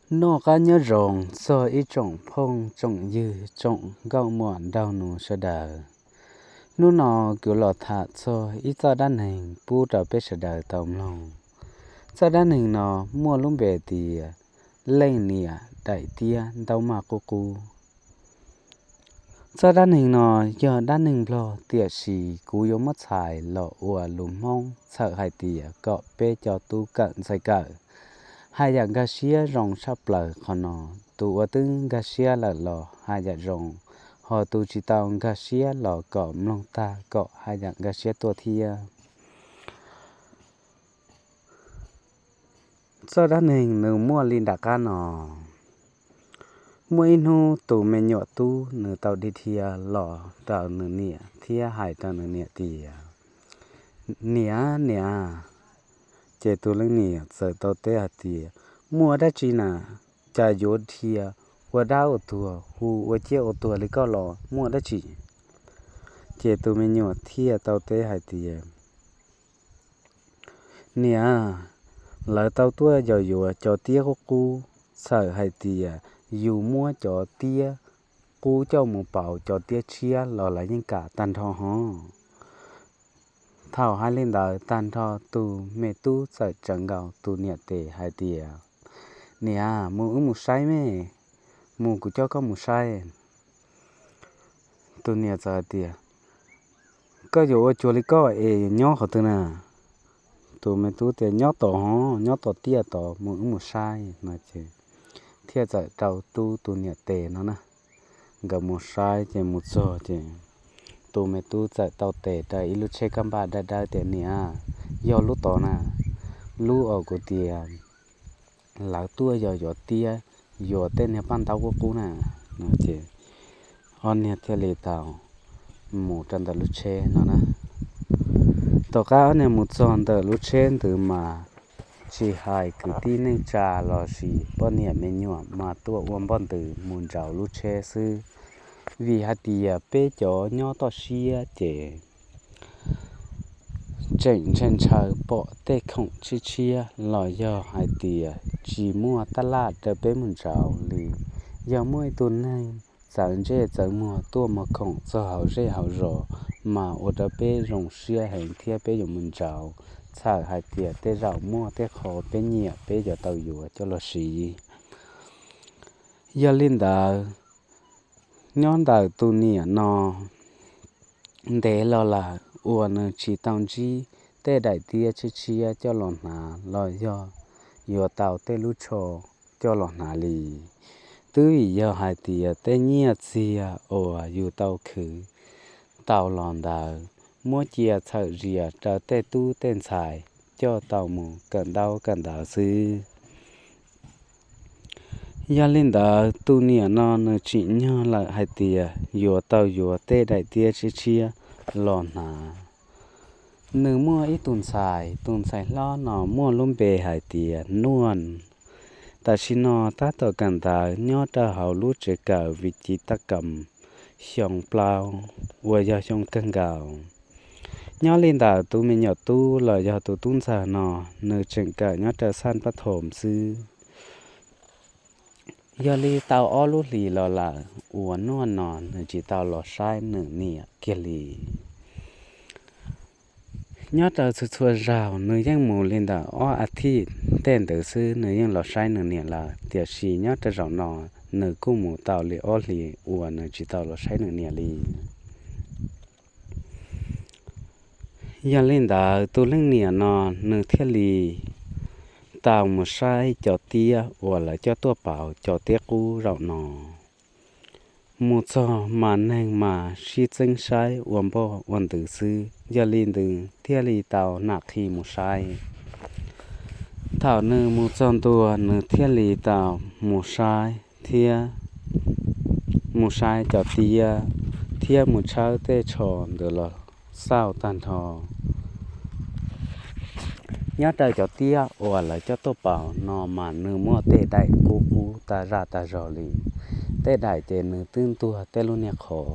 Noj qab nyob zoo txog ib tsoom phooj tsoom ywg tsoom nkauj muam nraug nus sawv daws. Hnub no kuv los tham txog ib txoj dab neeg pub rau peb sawv daws tau mloog. Txoj dab neeg no muaj lub npe tias leej niam daim tiab ntaub maj qub qub. Txoj dab neeg no yog dab neeg Nplog, tiam sis kuv yuav muab txhais los ua lus Hmoob txhawm hais tias kom peb cov tub kawm ntxhais kawm haj yam nkag siab zoo tshaj plaws qhov no. Tus uas twb nkag siab lawm los haj yam zoo, ho tus tsis tau nkag siab los kom mloog tag kom haj yam nkag siab tuaj thiab. Txoj dab neeg nws muaj li nram qab no. Muaj ib hnub tus me nyuam tub nws tau dhia dhia los rau nws niam thiab hais rau nws niam tias, Niam, niam. Ces tus leej niam txawm tau teb hais tias, Muaj dab tsi na? Cas yuav dhia ua dab ua tuag, hu ua ciaj ua tuag li koj los muaj dab tsi? Ces tus me nyuam thiaj tau teb hais tias, Niam, lawv tau tuaj yos yuav cov tiab qub qub, txhawm hais tias yus muab cov tiab qub coj mus pauv cov tiab tshiab los lawv yeej kam tag nrho hov. Thaum hais li ntawd tag nrho tus me tub txawm tsawv nkaus tus niam tes hais tias, Niam, mus wb mus saib me, mus kuv coj koj mus saib. Tus niam txawm hais tias, Koj yuav ua cuag li koj es nyob qhov twg na? Tus me tub tias, Nyob tom hov, nyob tom tiaj tod, mus wb mus saib no ces thiaj txawm rau rub tus niam tes no na. Nkawd mus saib ces mus txog ces tus me tub txawm tau tes rau ib lub tsheb kab npaj dawb dawb tias, Niam, yog lub tod na, lub uas kuv tias lawv tuaj yos yuav tiab, yuav tej niag paj ntaub qub qub na. No ces ob niag thiaj li tau mus rau ntawm lub tsheb no na. Tom qab ob niag mus txog ntawm lub tsheb ntawd mas tsis hais kwv tij neej tsa los sis poj niam me nyuam mas tuaj ua npoj ntws mus nraud lub tsheb xwb, vim hais tias peb cov nyob toj siab ces tseem ntshaw ntshaw pom tej khoom tshiab tshiab los yog hais tias tsis muaj tab laj rau peb mus nraud li. Yog muaj ib tug neeg txawv ntsej txawv muag tuaj muag khoom txog hauv zej hauv zos mas ua rau peb zoo siab heev thiab peb yuav mus nraud, txhawm hais tias tej zaum muaj tej qho peb nyiam peb yuav tau yuav coj los siv. Yog li ntawd, nyob ntawm tus niam no ntev los lawm uas nws tsis tau ntsib tej daim tiab tshiab tshiab coj los hnav los yog yuav tau tej lub tsho coj los hnav li. Twb vim yog hais tias tej nyiaj txiag uas yus tau khwv tau los ntawd muab cia txhawm zias rau tej tub tej ntxhais coj tau mus kawm ntaub kawm ntawv xwb. Yog li ntawd tus niam no nws tsim nyog lawm hais tias yuav tau yuav tej daim tiab tshiab tshiab los hnav. Nws muaj ib tug ntxhais, tus ntxhais hlob no muaj lub npe hais tias Nuaj. Tam sim no tab tom kawm ntawv nyob rau hauv lub tsev kawm vim civ tab kam xyoo plaub uas yog xyoo kawg nkaus. Nyob li ntawm tus me nyuam tub los yog tus tub ntxawg no, nws tseem kawm nyob rau xaj pab thoom xwb. Yog li tau ob lub hlis los lawm uas Nuaj no nws tsis tau los saib nws niam kiag li. Nyob rau txhua txhua zaus nws yeej mus li ntawm ob a thiv tej ntawd xwb nws yeej los saib nws niam lawm, tiam sis nyob rau zaum no nws kuj mus tau li ob hlis uas nws tsis tau los saib nws niam li. Yog li ntawd tus leej niam no nws thiaj li tau mus saib cov tiab uas lawv coj tuaj pauv cov tiab qub zaum no. Mus txog mas neeg mas sib txeeb saib ua npoj ua ntws xwb, yog li ntawd thiaj li tau nam qhi mus saib. Thaum nws mus txog ntua nws thiaj li tau mus saib thiab mus saib cov tiab thiab mus tshawb tej tsho ntawd los xauj tag nrho. Nyob rau cov tiab uas lawv coj tuaj pauv no mas nws muaj tej daim qub qub tag zaj tag zog li. Tej daim ces nws twb ntuag tej lub niag qhov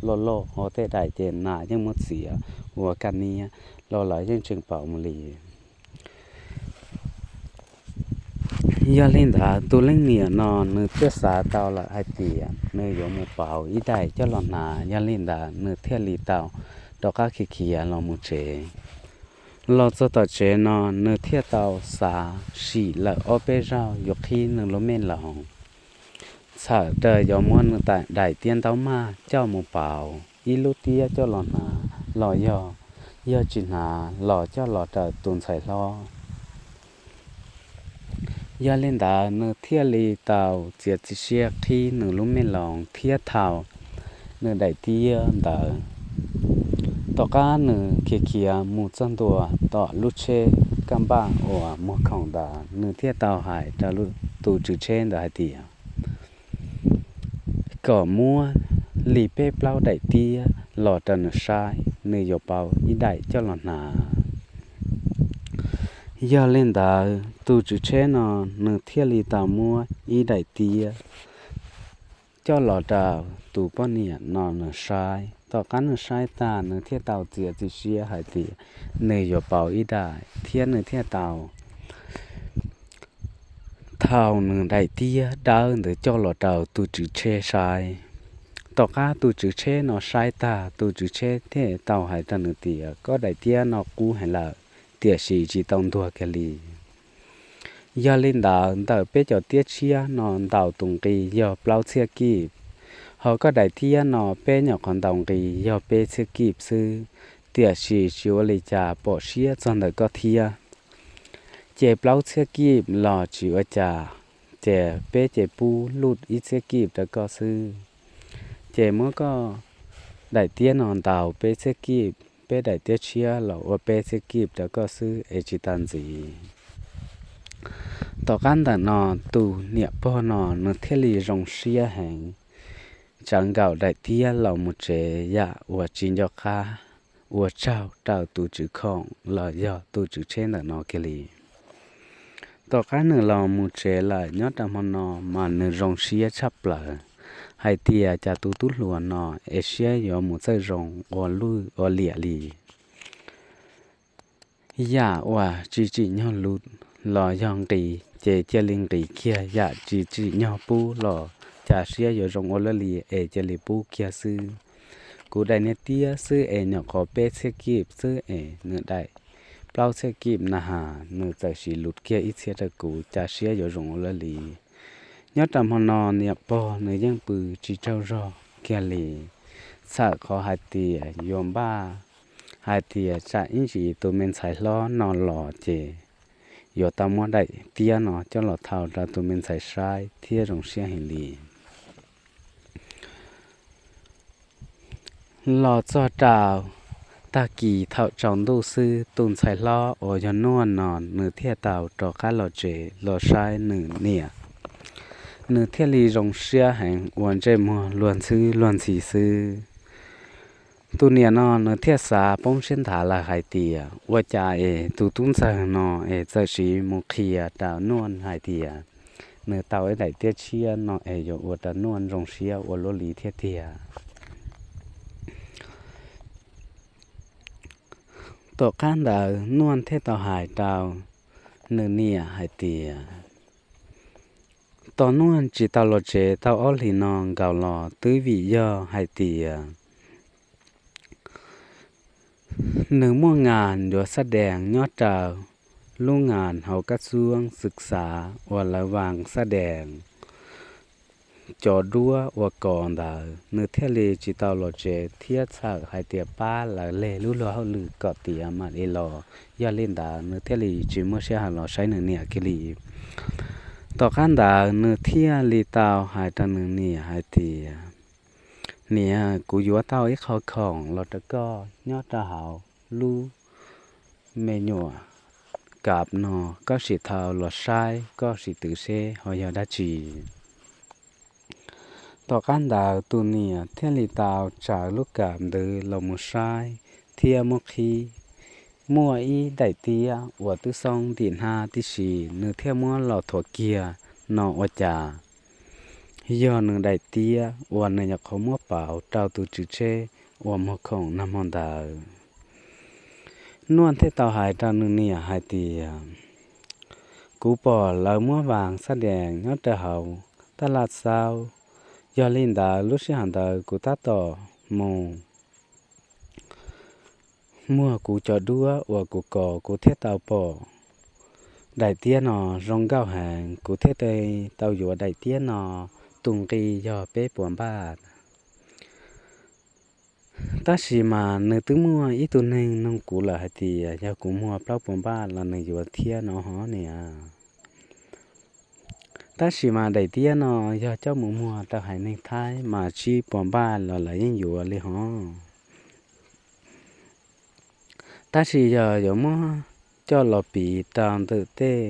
loj loj, ho tej daim ces nas yeej muab txiav ua kaj niab los lawv yeej tseem pauv mus li. Yog li ntawd tus leej niam no nws thiaj xav tau lawm hais tias nws yuav mus pauv ib daim coj los hnav. Yog li ntawd nws thiaj li tau rov qab khiav khiav los mus tsev. Los txog tom tsev no nws thiaj tau xav sim lawm ob peb zaug yuav qhib nws lub me loos, txhawm rau yuav muab nws daim tiab ntaub maj coj mus pauv ib lub tiab coj los hnav los yog, yog tsis hnav los coj los rau tus ntxhais hlob. Yog li ntawd nws thiaj li tau txiav txim siab qhib nws lub me loos thiab thau nws daim tiab ntawd. Tom qab nws khiav khiav mus txog ntua tom lub tsheb kaj npaj uas muag khoom ntawd, nws thiaj tau hais rau tus tswv tsheb ntawd hais tias kom muab li peb plaub daim tiab los rau nws saib, nws yuav pauv ib daim coj los hnav. Yog li ntawd tus tswv tsheb no nws thiaj li tau muab ib daim tiab coj los rau tus poj niam no nws saib. Tom qab nws saib tag nws thiaj tau txiav txim siab hais tias nws yuav pauv ib daim thiab nws thiaj tau thau nws daim tiab dawb ntawd coj los rau tus tswv tsheb saib. Tom qab tus tswv tsheb no saib tag tus tswv tsheb thiaj tau hais rau nws tias koj daim tiab no qub heev lawm, tiam sis tsis tau ntuag kiag li. Yog li ntawd ntawm peb cov tiab tshiab no ntaus tus nqi yog plaub txhiab kib, ho koj daim tiab no peb nyuam qhuav ntaus nqi yog peb txhiab kib xwb, tiam sis tsis ua li cas pom siab txog ntawm koj thiab. Ces plaub txhiab kib los tsis ua cas, ces peb ces pub luj ib txhiab kib rau koj xwb. Ces muab koj daim tiab no ntaus peb txhiab kib, peb daim tiab tshiab los ua peb txhiab kib rau koj xwb es tsis tas ntxiv. Tom qab ntawm no tus niam pog no nws thiaj li zoo siab heev, tsawv nkaus daim tiab los mus tsev yam uas tsis nco qab ua tsaug rau tus tswv khoom los yog tus tswv tsheb ntawm no kiag li. Tom qab nws los mus tsev lawm nyob rau hmo no mas nws zoo siab tshaj plaws hais tias cas tus tub hluas no es siab yuav mus txawj zoo ua luj ua liam li. Yam uas tsis tsim nyog luv los yog nqis ces cia li nqis kiag, yam tsis tsim nyog pub los cas siab yuav zoo ua luaj li es cia li pub kiag xwb. Kuv daim niag tiab xwb es nyuam qhuav peb txhiab kib xwb es nws daim plaub txhiab kib na has nws txawm sim luv kiag ib txhiab rau kuv, cas siab yuav zoo ua luaj li. Nyob rau hmo no niam pog nws yeej pw tsis tsaug zog kiag li, txhawm qhov hais tias yuav npaj hais tias tsam ib ntsis tus me ntxhais hlob no los ces yuav tau muab daim tiab no coj los thau rau tus me ntxhais saib thiab zoo siab heev li. Los txog rau tag kis thaum tsaus ntuj xwb tus ntxhais hlob uas yog Nuaj no nws thiaj tau rov qab los tsev los saib nws niam. Nws thiaj li zoo siab heev ua ntsej muag luag ntxhwb luag ntxhi xwb. Tus niam no nws thiaj xav poob siab nthav lawm hais tias ua cas es tus tub ntxawg no es txawm sim mus qhia rau Nuaj hais tias nws tau ib daim tiab tshiab no es yuav ua rau Nuaj zoo siab ua luaj li thiab tiag. Tom qab ntawd Nuaj thiaj tau hais rau nws niam hais tias tos Nuaj tsis tau los tsev tau ob hlis no nkaus los twb vim yog hais tias nws muaj ngas yuav xab dees nyob rau lub ngas hauv kab xuab xwm xav uas lawv vas xab dees cov duab ua kos ntawd, nws thiaj li tsis tau los tsev thiab txhawm hais tias pab lawv leg lub luag hauj lwm kom tiav mam li los. Yog li ntawd nws thiaj li tsis muaj sij hawm los saib nws niam kiag li. Tom qab ntawd nws thiaj li tau hais rau nws niam hais tias, niam, kuv yuav tau ib qho khoom los rau koj nyob rau hauv lub me nyuam kav no, koj sim thau los saib koj sim twv seb ho yog dab tsi. Tom qab ntawd tus niam thiaj li tau tsawv lub kav ntawd los mus saib thiab muab qhib, muaj ib daim tiab uas twb xoob ntim hnab tib si, nws thiaj muab los thuav kiag no ua cas yog nws daim tiab uas nws nyuam qhuav muab pauv rau tus tswv tsheb uas muag khoom nag hmo ntawd. Nuaj thiaj tau hais rau nws niam hais tias, Kuv pom lawv muab vas xaj dees nyob rau hauv taj laj xaub. Yog li ntawd lub sij hawm ntawd kuv tab tom mus muag kuv cov duab uas kuv kov, kuv thiaj tau pom daim tiab no zoo nkauj heev, kuv thiaj tau yuav daim tiab no tus nqi yog peb puas npaj. Tab sis mas nws twb muaj ib tug neeg nug kuv lawm hais tias yog kuv muag plaub puas npaj los nws yuav thiab no hov niam. Tab sis mas daim tiab no yog coj mus muag rau haiv neeg Thaib mas tsib puas npaj los lawv yeej yuav li hov. Tab sis yog yuav muab coj los piv rau ntawm tej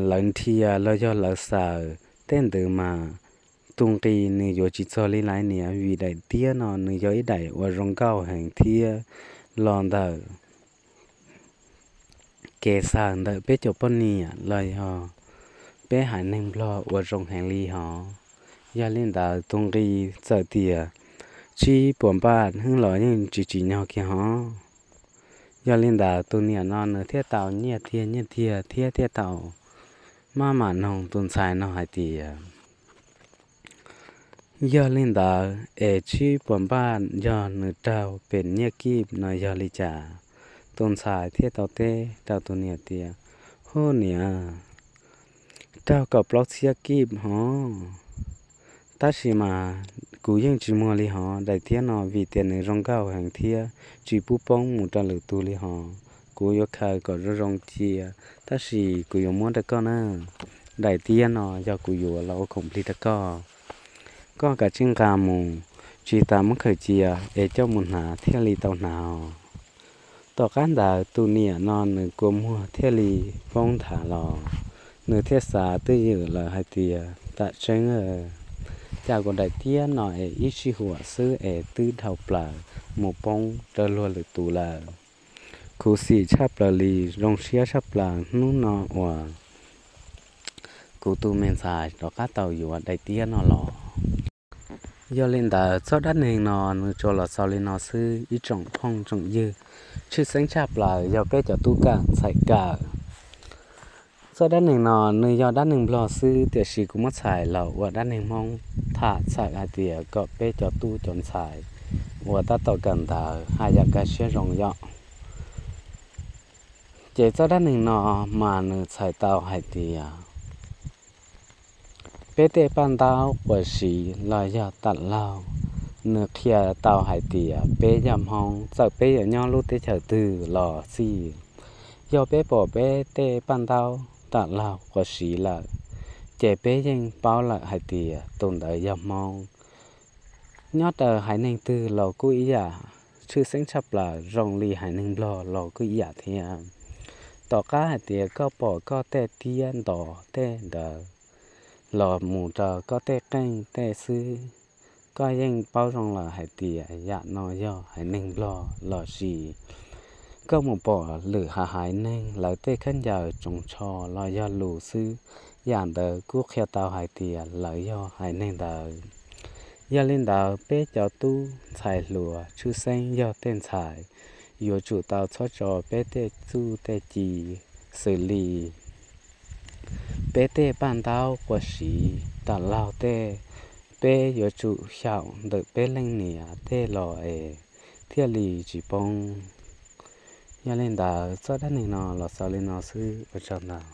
lawv nrhiav los yog lawv xaws tej ntawd mas tus nqi nws yuav tsis txog li lawv niam, vim daim tiab no nws yog ib daim uas zoo nkauj heev thiab los ntawm kev xaws ntawm peb cov poj niam los yog peb haiv neeg Nplog uas zoo heev li hov. Yog li ntawd tus nqi txawm tias tsib puas npaj hwb los yeej tsis tsim nyog kiag hov. Yog li ntawd tus niam no nws thiaj tau nyiaj tiag nyiaj tiag thiab thiaj tau maj mam noog tus ntxhais no hais tias, yog li ntawd es tsib puas npaj yog nws raug pem nyiaj kib no yog li cas? Tus ntxhais thiaj tau teb rau tus niam tias, huj niam, raug kaum plaub txhiab kib hov. Tab sis mas kuv yeej tsis muag li hov, daim tiab no vim tias nws zoo nkauj heev thiab tsis pub poob mus rau lwm tus li hov. Kuv yuav khaws kom zoo zoo cia, tab sis kuv yuav muab rau koj na. Daim tiab no yog kuv yuav los ua khoom plig rau koj. Koj kav tsij nqa mus, tsis tas muab khaws cia es coj mus hnav thiaj li tau hnav os. Tom qab ntawd tus niam no nws kua muag thiaj li poob nthav los, nws thiaj xav twj ywm lawm hais tias tam tseeb cas kuv daim tiab no es ib sij huam xwb es twb dhau plaws mus poob rau luag lwm tus lawm. Khuv xim tshaj plaws li, zoo siab tshaj plaws hnub no uas kuv tus me ntxhais rov qab tau yuav daim tiab no los. Yog li ntawd txoj dab neeg no nws tsuas los xaus li no xwb ib tsoom phooj tsoom ywg. Tshwj xeeb tshaj plaws yog peb cov tub kawm ntxhais kawm. Txoj dab neeg no nws yog dab neeg Nplog xwb, tiam sis kuv muab txhais los ua dab neeg Hmoob tham txhawm hais tias kom peb cov tub cov ntxhais uas tab tom kawm ntawv haj yam kaj siab zoo yom. Ces txoj dab neeg no mas nws txhais tau hais tias peb tej paj ntaub quas siv los yog tam laug, nws qhia tau hais tias peb yog Hmoob, txawm peb yuav nyob lub teb chaws twg los xij, yog peb pom peb tej paj ntaub tam laug quas siv lawm, ces peb yeej paub lawm hais tias tus ntawd yog Hmoob. Nyob rau haiv neeg twg los kuj ib yam, tshwj xeeb tshaj plaws zoo li haiv neeg Nplog los kuj ib yam thiab. Tom qab hais tias koj pom koj tej tiab ntos tej ntawd los mus rau koj tej qeej tej xwb, koj yeej paub zoo lawm hais tias yam no yog haiv neeg Nplog los sis koj mus pom lwm haiv neeg lawv tej khaub ncaws tsoos tsho los yog lus xwb, yam ntawd kuj qhia tau hais tias lawv yog haiv neeg ntawd. Yog li ntawd peb cov tub ntxhais hluas tshwj xeeb yog tej ntxhais yuav tsum tau txhob tso peb tej txuj tej ci xws li peb tej paj ntaub quas siv tam laug tej, peb yuav tsum xyaum ntawm peb leej niam tej los es thiaj li tsis poob. Yog li ntawd txoj dab neeg no los xaus li no xwb, ua tsaug ntau.